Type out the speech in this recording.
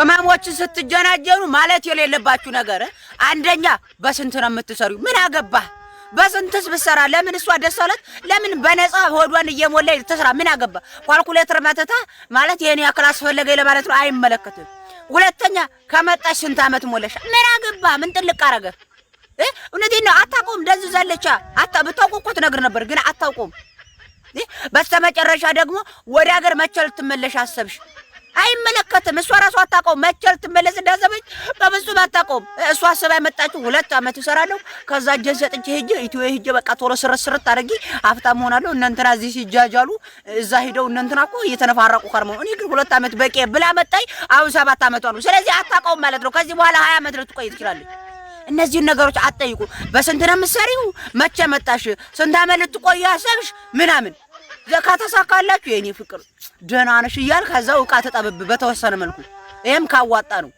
ቅመሞችን ስትጀናጀኑ ማለት የሌለባችሁ ነገር አንደኛ፣ በስንት ነው የምትሰሪው? ምን አገባህ? በስንትስ ብትሰራ ለምን እሷ ደስ አላት? ለምን በነፃ ሆዷን እየሞላ ትስራ? ምን አገባ? ኳልኩሌተር መተታ ማለት ይሄን ያክል አስፈለገኝ ለማለት ነው። አይመለከትም። ሁለተኛ፣ ከመጣሽ ስንት ዓመት ሞላሽ? ምን አገባ? ምን ጥልቅ አረገ? እውነቴን ነው። አታውቀውም። ደንዝዛለች። ዘለቻ አታ ብታውቁ እኮ ትነግር ነበር፣ ግን አታውቀውም። በስተመጨረሻ ደግሞ ወደ ሀገር መቼ ልትመለሽ አሰብሽ? አይመለከትም። እሷ ራሷ አታውቀውም። መቼ ልትመለስ እንዳሰበች በፍጹም አታውቀውም። እሷ አስባ የመጣችው 2 ዓመት እሰራለሁ፣ ከዛ እጄን ሰጥቼ ሄጄ ኢትዮ ሄጄ በቃ ቶሎ ስርት ስርት አድርጌ ሀብታም እሆናለሁ። እነ እንትና እዚህ ሲጃጃሉ እዛ ሄደው እነ እንትና እኮ እየተነፋረቁ ከርመው፣ እኔ ግን 2 ዓመት በቂ ብላ መጣኝ። አሁን 7 ዓመቷ ነው። ስለዚህ አታውቀውም ማለት ነው። ከዚህ በኋላ 20 ዓመት ልትቆይ ትችላለች። እነዚህን ነገሮች አትጠይቁ። በስንት ነው የምትሰሪው? መቼ መጣሽ? ስንት ዓመት ልትቆይ አሰብሽ? ምናምን ከተሳካላችሁ የኔ ፍቅር ደህና ነሽ እያል ከዛው እቃ ተጠብብ በተወሰነ መልኩ ይሄም ካዋጣ ነው።